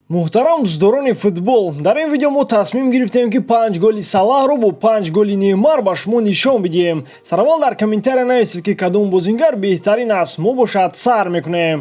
Муҳтарам дӯстдорони футбол, дар ин видео мо тасмим гирифтем, ки панҷ голи Салаҳро бо панҷ голи Неймар ба шумо нишон бидиҳем. Сараввал дар комментария нависед, ки кадом бозингар беҳтарин аст. Мо бошад, сар мекунем.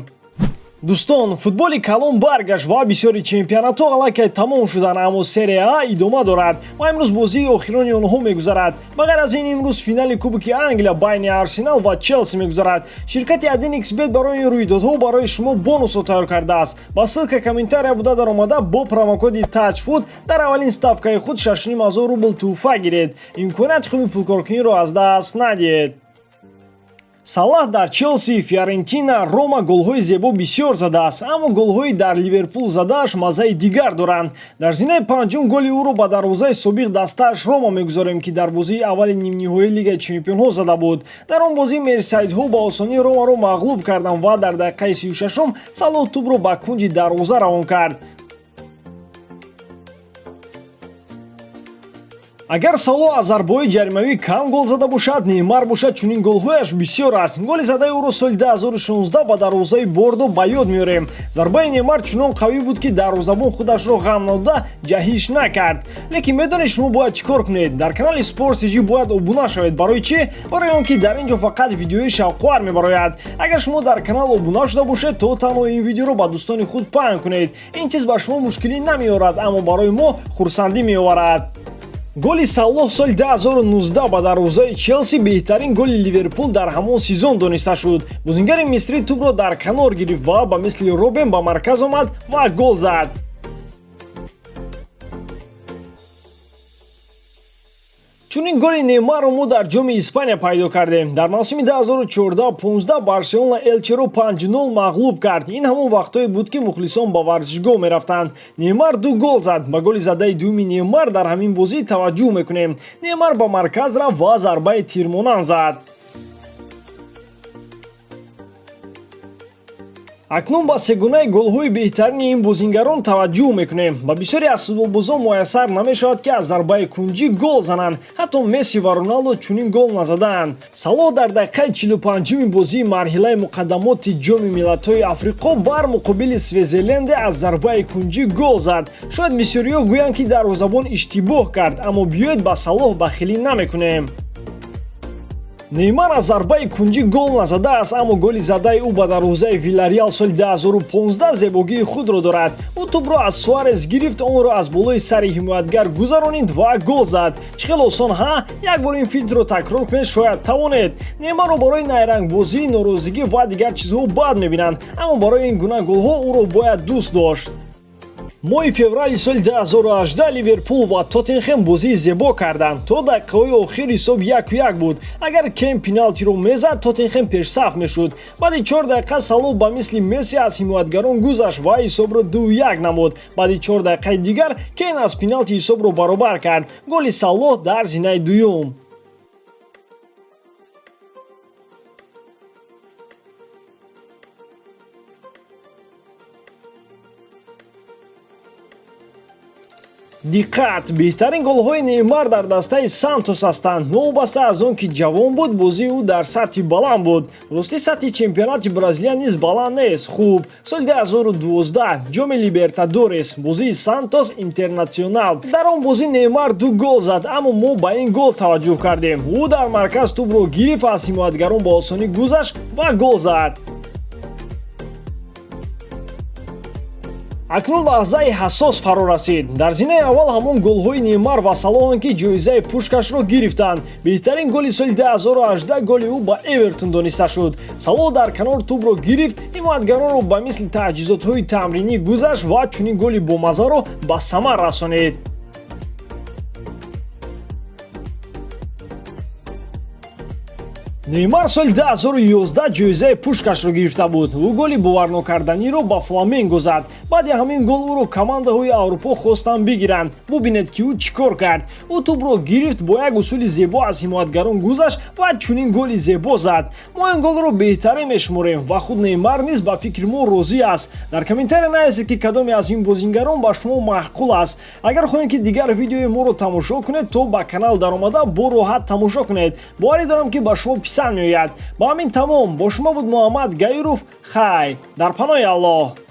Дӯстон, футболи калон баргашт ва бисёри чемпионатҳо аллакай тамом шуданд, аммо Серия А идома дорад ва имрӯз бозии охирони онҳо мегузарад. Ба ғайр аз ин, имрӯз финали Кубоки Англия байни Арсенал ва Челси мегузарад. Ширкати 1xBet барои ин рӯйдодҳо барои шумо бонусҳо тайёр кардааст. Ба ссылка комментария буда даромада, бо промокоди TAJFOOT дар аввалин ставкаи худ 6500 рубл тӯҳфа гиред. Имконияти хуби пулкоркуниро аз даст надиҳед. Салаҳ дар Челси, Фиорентина, Рома голҳои зебо бисёр задааст, аммо голҳои дар Ливерпул задааш маззаи дигар доранд. Дар зинаи панҷум голи ӯро ба дарвозаи собиқ дастааш Рома мегузорем, ки дар бозии аввали нимниҳоии Лигаи чемпионҳо зада буд. Дар он бозӣ мерсайдҳо ба осонӣ Ромаро мағлуб карданд ва дар дақиқаи 36-ум Салоҳ тӯбро ба кунҷи дарвоза равон кард. Агар Салоҳ аз зарбаҳои ҷаримавӣ кам гол зада бошад, Неймар бошад, чунин голҳояш бисёр аст. Голи задаи ӯро соли 2016 ба дарвозаи Бордо ба ёд меорем. Зарбаи Неймар чунон қавӣ буд, ки дарвозабон худашро ғам надода ҷаҳиш накард. Лекин медонед, шумо бояд чӣ кор кунед? Дар канали Спорт TJ бояд обуна шавед. Барои чӣ? Барои он ки дар ин ҷо фақат видеои шавқовар мебарояд. Агар шумо дар канал обуна шуда бошед, то танҳо ин видеоро ба дӯстони худ паҳн кунед. Ин чиз ба шумо мушкилӣ намеорад, аммо барои мо хурсандӣ меоварад. Голи Салоҳ соли 2019 ба дарвозаи Челси беҳтарин голи Ливерпул дар ҳамон сезон дониста шуд. Бозингари мисрӣ тӯбро дар канор гирифт ва ба мисли Робен ба марказ омад ва гол зад. Чунин голи Неймарро мо дар Ҷоми Испания пайдо кардем. Дар мавсими 2014-15 Барселона Элчеро 5-0 мағлуб кард. Ин ҳамон вақтҳое буд, ки мухлисон ба варзишгоҳ мерафтанд. Неймар ду гол зад. Ба голи задаи дуюми Неймар дар ҳамин бозӣ таваҷҷӯҳ мекунем. Неймар ба марказ рафт ва зарбаи тирмонанд зад. Акнун ба сегонаи голҳои беҳтарини ин бозингарон таваҷҷӯҳ мекунем. Ба бисёре аз футболбозон муяссар намешавад, ки аз зарбаи кунҷӣ гол зананд. Ҳатто Месси ва Роналдо чунин гол назадаанд. Салоҳ дар дақиқаи 45-уми бозии марҳилаи муқаддамоти Ҷоми миллатҳои Африқо бар муқобили Свезеленде аз зарбаи кунҷӣ гол зад. Шояд бисёриҳо гӯянд, ки дарвозабон иштибоҳ кард, аммо биёед, ба Салоҳ бахилӣ намекунем. Неймар аз зарбаи кунҷӣ гол назадааст, аммо голи задаи ӯ ба дарвозаи Вилареал соли 2015 зебогии худро дорад. Ӯ тӯбро аз Суарес гирифт, онро аз болои сари ҳимоятгар гузаронид ва гол зад. Чӣ хел осон, ҳа? Як бор ин финтро такрор кунед, шояд тавонед. Неймарро барои найрангбозӣ, норозигӣ ва дигар чизҳо бад мебинанд, аммо барои ин гуна голҳо ӯро бояд дӯст дошт. Моҳи феврали соли 2018 Ливерпул ва Тоттенхем бозии зебо карданд. То дақиқаҳои охир ҳисоб 1-1 буд. Агар Кен пеналтиро мезад, Тоттенхем пешсаф мешуд. Баъди 4 дақиқа Салоҳ ба мисли Месси аз ҳимоятгарон гузашт ва ҳисобро 2-1 намуд. Баъди 4 дақиқаи дигар Кен аз пеналти ҳисобро баробар кард. Голи Салоҳ дар зинаи дуюм. Диққат, беҳтарин голҳои Неймар дар дастаи Сантос ҳастанд. Новобаста аз он ки ҷавон буд, бозии ӯ дар сатҳи баланд буд. Ростӣ, сатҳи чемпионати Бразилия низ баланд нест. Хуб, соли 2012 Ҷоми Либертадорес, бозии Сантос Интернатсионал. Дар он бозӣ Неймар ду гол зад, аммо мо ба ин гол таваҷҷӯҳ кардем. Ӯ дар марказ тӯбро гирифт, аз ҳимоятгарон ба осонӣ гузашт ва гол зад. Акнун лаҳзаи ҳассос фаро расид. Дар зинаи аввал ҳамон голҳои Неймар ва Салоҳанд, ки ҷоизаи Пушкашро гирифтанд. Беҳтарин голи соли 2018 голи ӯ ба Эвертон дониста шуд. Салоҳ дар канор тӯбро гирифт, ҳимоятгаронро ба мисли таҷҳизотҳои тамринӣ гузашт ва чунин голи бомаззаро ба самар расонид. Неймар соли 2011 ҷоизаи Пушкашро гирифта буд. Ӯ голи боварнокарданиро ба Фламенго зад. Баъди ҳамин гол ӯро командаҳои Аврупо хостанд бигиранд. Бубинед, ки ӯ чӣ кор кард. Ӯ тӯбро гирифт, бо як усули зебо аз ҳимоятгарон гузашт ва чунин голи зебо зад. Мо ин голро беҳтарин мешуморем ва худ Неймар низ ба фикри мо розӣ аст. Дар комментария нависед, ки кадоме аз ин бозингарон ба шумо маъқул аст. Агар хоҳед, ки дигар видеои моро тамошо кунед, то ба канал даромада бо роҳат тамошо кунед. Боварӣ дорам, ки ба шумо писанд меояд. Ба ҳамин тамом. Бо шумо буд Муҳаммад Гаиров. Хай, дар паноҳи Аллоҳ.